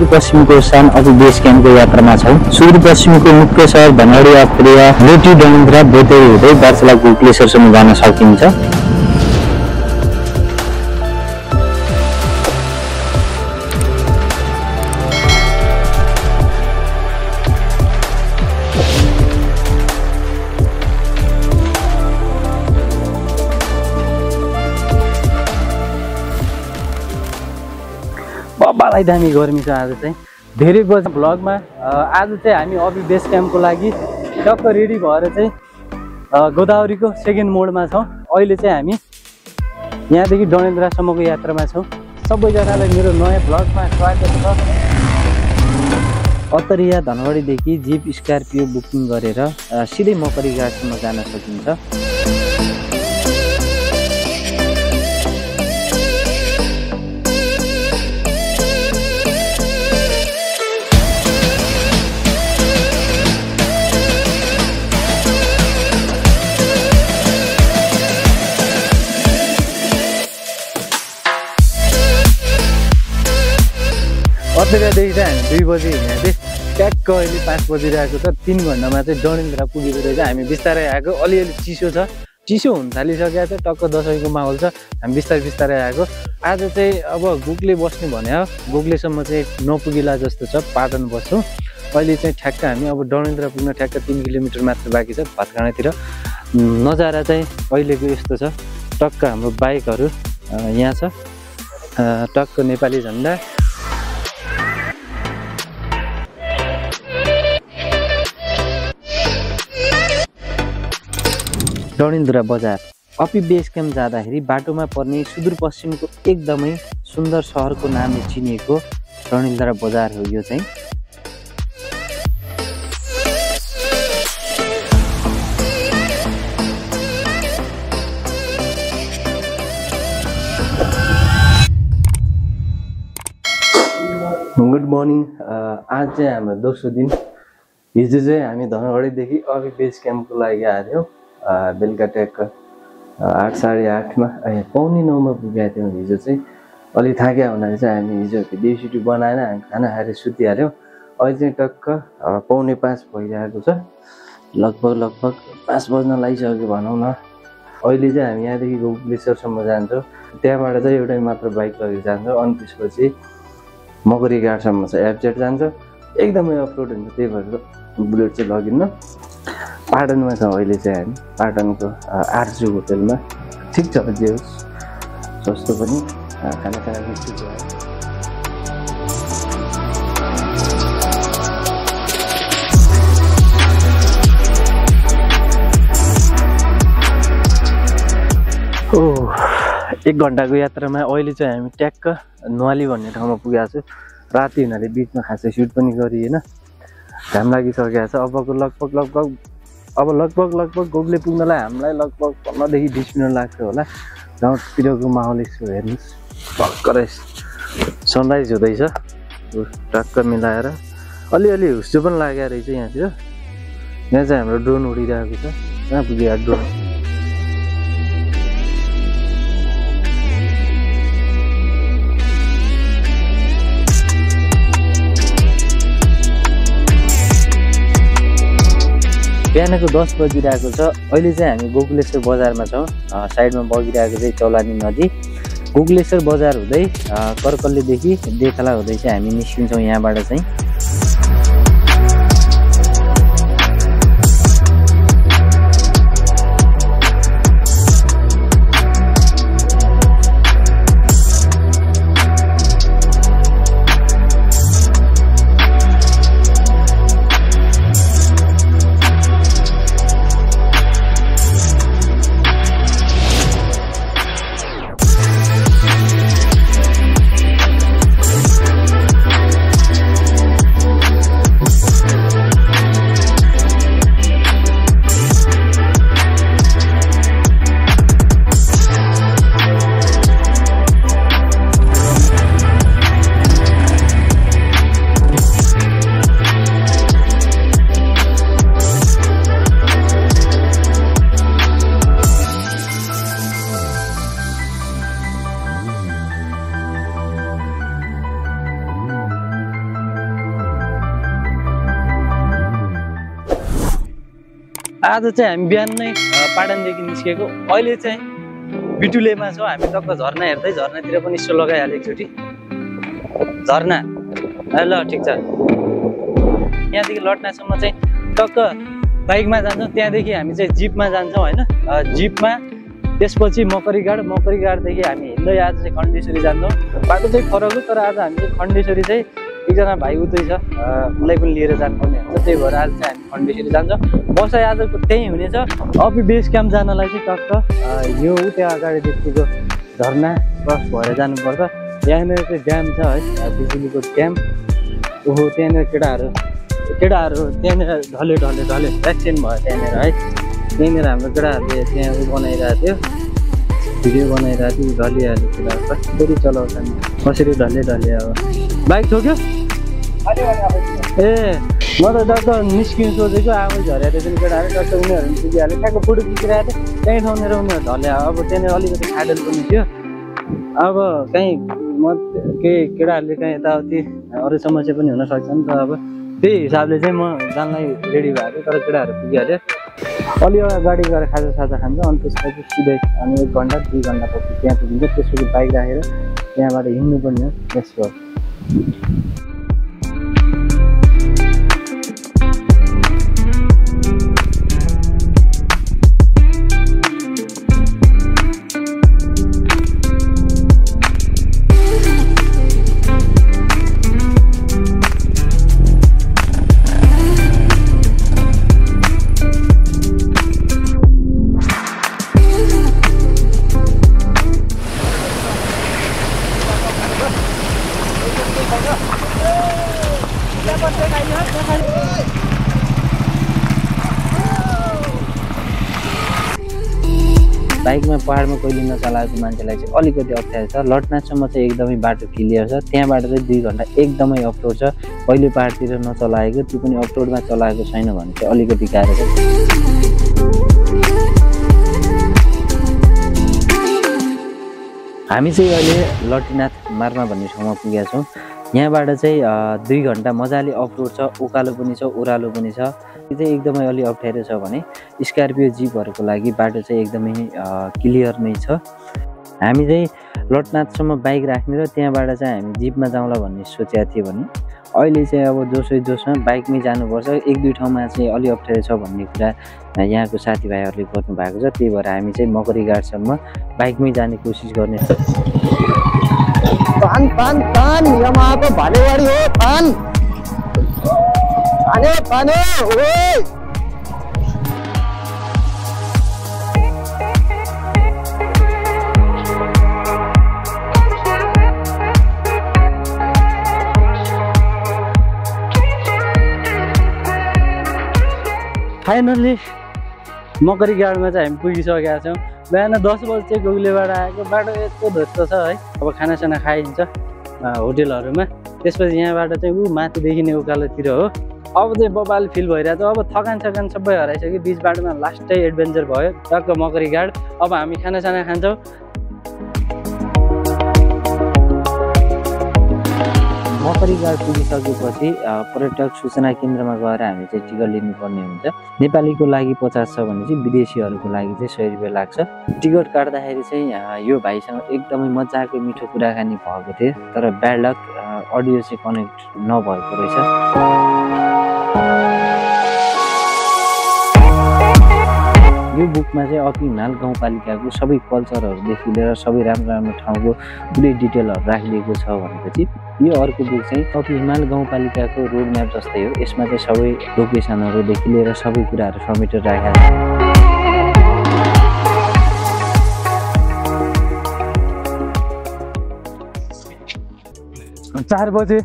सुदूरपश्चिमको सान अफी base क्याम्पको यात्रामा छौँ। सुदूरपश्चिमको मुख्य सहर धनगढी अप्रिया लोटी डडेलधुरा बोतेरी हुँदै दार्चुला गोकलेश्वरसम्म जान सकिन्छ। बबालाई दामी गर्मी छ आज चाहिँ। धेरै बजे भ्लगमा आज चाहिँ हामी अफी बेस क्याम्पको लागि टक्क रेडी भएर चाहिँ गोदावरीको सेकेन्ड मोडमा छौँ। अहिले चाहिँ हामी यहाँदेखि डडेलधुरासम्मको यात्रामा छौँ। सबैजनालाई मेरो नयाँ भ्लगमा स्वागत छ। अत्तरिया धनगढीदेखि जिप स्कर्पियो बुकिङ गरेर सिधै मकरी घाटसम्म जान सकिन्छ। अत्तरियादेखि चाहिँ हामी 2 बजी हिँडेको थियौँ। ट्याक्क अहिले 5 बजिरहेको छ। 3 घन्टामा चाहिँ डडेलधुरा पुगेको रहेछ। हामी बिस्तारै आएको, अलिअलि चिसो छ, चिसो हुन थालिसकेको छ। टक्क दसैँको माहौल छ। हामी बिस्तारै आएको। आज चाहिँ अब गोकले बस्ने भने हो, गोकलेसम्म चाहिँ नपुगिला जस्तो छ। पाटन बस्छौँ। अहिले चाहिँ ठ्याक्क हामी अब डडेलधुरा पुग्न ठ्याक्क 3 किलोमिटर मात्र बाँकी छ। भातखाँडातिर नजारा चाहिँ अहिलेको यस्तो छ। टक्क हाम्रो बाइकहरू यहाँ छ, टक्क नेपाली झन्डा। डडेलधुरा बजार अफी बेस क्याम्प जाँदाखेरि बाटोमा पर्ने सुदूरपश्चिमको एकदमै सुन्दर सहरको नामले चिनिएको डडेलधुरा बजार हो। यो चाहिँ गुड मर्निङ। आज चाहिँ हाम्रो दोस्रो दिन। हिजो चाहिँ हामी धनगढीदेखि अफी बेस क्याम्पको लागि आएको थियौँ। बेलुका ट्याक्क 8 साढे 8मा 8:45मा पुगेको थियौँ। हिजो चाहिँ अलि थाक्या हुनाले चाहिँ हामी हिजो दिउँसुटी बनाएर हामी खाना खाएर सुतिहाल्यौँ। अहिले चाहिँ टक्क 4:45 भइरहेको छ। लगभग 5 बज्न लागिसक्यो भनौँ न। अहिले चाहिँ हामी यहाँदेखि गोकलेश्वरसम्म जान्छौँ। त्यहाँबाट चाहिँ एउटै मात्र बाइक लगेर जान्छौँ। अनि त्यसपछि मकरी घाटसम्म छ, एफजेड जान्छ। एकदमै अफरोड हुन्छ, त्यही भएर बुलेट चाहिँ लगिन्न। पाटनमा छ अहिले चाहिँ हामी, पाटनको आर्जु होटेलमा। ठिक छ, जे होस् सस्तो पनि खाना खाना ठिक भयो। ओह, 1 घन्टाको यात्रामा अहिले चाहिँ हामी ट्याक्क नुवाली भन्ने ठाउँमा पुगेको छु। राति हुनाले बिचमा खासै सुट पनि गरिएन, घाम लागिसकेको छ। अब लगभग गोकले पुग्नलाई हामीलाई लगभग 15 देखि 20 मिनट लाग्छ होला। गाउँतिरको माहौल यसो हेर्नुहोस्, भर्खरै सनराइज हुँदैछ। टक्क मिलाएर अलिअलि हुस्सो पनि लागेको रहेछ यहाँतिर। यहाँ चाहिँ हाम्रो ड्रोन उडिरहेको छ। कहाँ पुग्यो ड्रोन? बिहानको 10 बजिरहेको छ। अहिले चाहिँ हामी गोकलेश्वर बजारमा छौँ। साइडमा बगिरहेको चाहिँ चौलानी नदी। गोकलेश्वर बजार हुँदै कर्कल्लीदेखि देखला हुँदै चाहिँ हामी निस्किन्छौँ यहाँबाट चाहिँ। आज चाहिँ हामी बिहान नै पाटनदेखि निस्केको। अहिले चाहिँ बिटुलेमा छौँ हामी। टक्क झर्ना हेर्दै झर्नातिर पनि यसो लगाइहाल्यो एकचोटि। झर्ना ल ठिक छ। यहाँदेखि लट्नासम्म चाहिँ टक्क बाइकमा जान्छौँ। त्यहाँदेखि हामी चाहिँ जिपमा जान्छौँ होइन। जिपमा त्यसपछि मकरीघाटदेखि हामी हिँड्दै आज चाहिँ खण्डेश्वरी जान्छौँ। बाटो चाहिँ फरक हो, तर आज हामी चाहिँ खण्डेश्वरी चाहिँ एकजना भाइ उतै छ, उसलाई पनि लिएर जानुपर्ने हुन्छ। त्यही भएर आज चाहिँ हामी खण्डेश्वरी जान्छौँ। बसाइ आजको त्यहीँ हुनेछ। अफि बेस क्याम्प जानलाई चाहिँ टक्क यो त्यहाँ अगाडि देखेको झर्ना क्रस भएर जानुपर्छ। यहाँनिर चाहिँ ड्याम छ है, बिजुलीको ड्याम। ओहो त्यहाँनिर केटाहरू त्यहाँनिर ढले एक्सिडेन्ट भयो त्यहाँनिर है। त्यहाँनिर हाम्रो केटाहरूले त्यहाँ बनाइरहेको थियो, भिडियो बनाइरहेको थियो। ढलिहाल्यो केटाहरू, कसरी चलाउँछ नि, कसरी ढले अब बाइक ठोक्यो। ए म त टक्क निस्किनु सोचेको, आफै झरेको थियो केटाहरू। टक्क उनीहरू पुगिहाल्यो, ठ्याक्क फोटो खिचिरहेको थियो। त्यहीँ ठाउँनिर उनीहरू ढले। अब त्यहाँनिर अलिकति खाडल पनि थियो। अब कहीँ केही केटाहरूले कहीँ यताउति अरू समस्या पनि हुनसक्छ नि त। अब त्यही हिसाबले चाहिँ म जानलाई रेडी भएको, तर केटाहरू पुगिहाल्यो। अलि गाडी गएर खाजा खान्छ, अनि त्यसपछि सिधै अनि 1 घन्टा 2 घन्टापछि त्यहाँ पुगिन्छ। त्यसपछि बाइक राखेर त्यहाँबाट हिँड्नुपर्ने हो। त्यसको बाइकमा पहाडमा कहिले नचलाएको मान्छेलाई चाहिँ अलिकति अप्ठ्यारो छ। लट्नासम्म चाहिँ एकदमै बाटो क्लियर छ। त्यहाँबाट चाहिँ 2 घन्टा एकदमै अफरोड छ। कहिले पहाडतिर नचलाएको, त्यो पनि अफरोडमा चलाएको छैन भने चाहिँ अलिकति गाह्रो छ। हामी चाहिँ अहिले लट्टीनाथ मार्मा भन्ने ठाउँमा पुगेका छौँ। यहाँबाट चाहिँ 2 घन्टा मजाले अफरोड छ, उकालो पनि छ, ओह्रालो पनि छ। यो चाहिँ एकदमै अलि अप्ठ्यारो छ भने स्कर्पियो जिपहरूको लागि बाटो चाहिँ एकदमै क्लियर नै छ। हामी चाहिँ लट्नाथसम्म बाइक राख्ने र त्यहाँबाट चाहिँ हामी जिपमा जाउँला भन्ने सोचेको थियो भने अहिले चाहिँ अब जोसमा बाइकमै जानुपर्छ। 1-2 ठाउँमा चाहिँ अलि अप्ठ्यारो छ भन्ने कुरा यहाँको साथीभाइहरूले गर्नु भएको छ। त्यही भएर हामी चाहिँ मकरीघाटसम्म बाइकमै जाने कोसिस गर्ने। तान यमाको भालेवाडी हो। तान फाइनल्ली मकरीघाटमा चाहिँ हामी पुगिसकेका छौँ। बिहान 10 बजी चाहिँ गुगलेबाट आएको। बाटो यस्तो ध्वस्त छ है। अब खानासाना खाइन्छ होटेलहरूमा। त्यसपछि यहाँबाट चाहिँ माथि देखिने उकालोतिर हो। अब चाहिँ बबाल फिल भइरहेको छ। अब थकान सबै हराइसक्यो। बिच बाटोमा लास्टै एडभेन्चर भयो टक्क मकरीघाट। अब हामी खानासाना खान्छौँ। मकरीघाट पुगिसकेपछि पर्यटक सूचना केन्द्रमा गएर हामी चाहिँ टिकट लिनुपर्ने हुन्छ। नेपालीको लागि 50 छ भने चाहिँ विदेशीहरूको लागि चाहिँ 100 रुपियाँ लाग्छ। टिकट काट्दाखेरि चाहिँ यो भाइसँग एकदमै मजाको मिठो कुराकानी भएको थियो, तर ब्याड लक अडियो चाहिँ कनेक्ट नभएको रहेछ। यो बुकमा चाहिँ अफि हिमाल गाउँपालिकाको सबै कल्चरहरूदेखि लिएर सबै राम्रो ठाउँको पुरै डिटेलहरू राखिएको छ भनेपछि यो अर्को बुक चाहिँ अफि हिमाल गाउँपालिकाको रोड म्याप जस्तै हो। यसमा चाहिँ सबै लोकेसनहरूदेखि लिएर सबै कुराहरू समेटेर राखेको छ। 4 बजे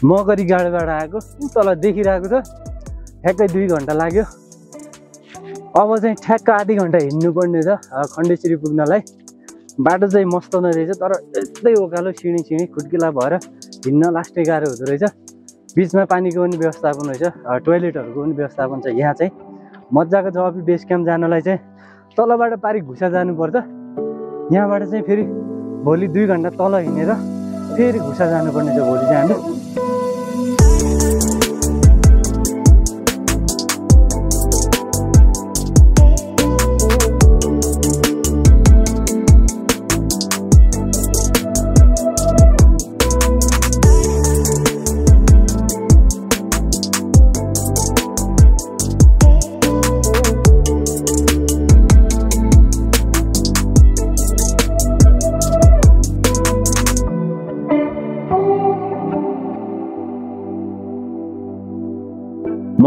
मकरीघाटबाट आएको। तल देखिरहेको छ ठ्याक्कै 2 घन्टा लाग्यो। अब चाहिँ ठ्याक्क आधी घन्टा हिँड्नुपर्ने छ खण्डेश्वरी पुग्नलाई। बाटो चाहिँ मस्त नै रहेछ, तर यस्तै उकालो सिँढी खुड्किला भएर हिँड्न लास्टै गाह्रो हुँदो रहेछ। बिचमा पानीको पनि व्यवस्थापन रहेछ, टोइलेटहरूको पनि व्यवस्थापन छ। यहाँ चाहिँ मजाको छ। अफि बेस क्याम्प जानलाई चाहिँ तलबाट पारि घुसा जानुपर्छ। यहाँबाट चाहिँ फेरि भोलि 2 घन्टा तल हिँडेर फेरि घुसा जानुपर्ने छ भोलि चाहिँ हामी।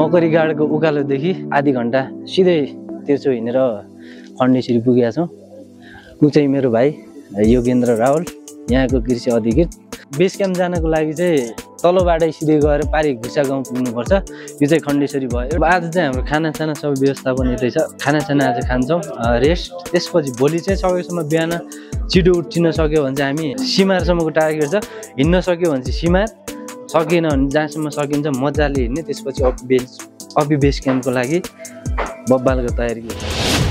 मकरी गाडको उकालोदेखि आधी घन्टा सिधै तिर्चो हिँडेर खण्डेश्वरी पुगेका छौँ। ऊ चाहिँ मेरो भाइ योगेन्द्र रावल, यहाँको कृषि अधिकृत। बेस क्याम्प जानको लागि चाहिँ तलबाटै सिधै गएर पारी घुसा गाउँ पुग्नुपर्छ। यो चाहिँ खण्डेश्वरी भयो। आज चाहिँ हाम्रो खानासाना सबै व्यवस्थापन यतै छ। खानासाना आज खान्छौँ, रेस्ट। त्यसपछि भोलि चाहिँ सकेसम्म बिहान छिटो उठिन सक्यो भने चाहिँ हामी सिमारसम्मको टार्गेट छ। हिँड्न सक्यो भने चाहिँ सिमार, सकेन भने जहाँसम्म सकिन्छ मजाले हिँड्ने। त्यसपछि अफी बेस क्याम्पको लागि बब्बालको तयारी गर्छ।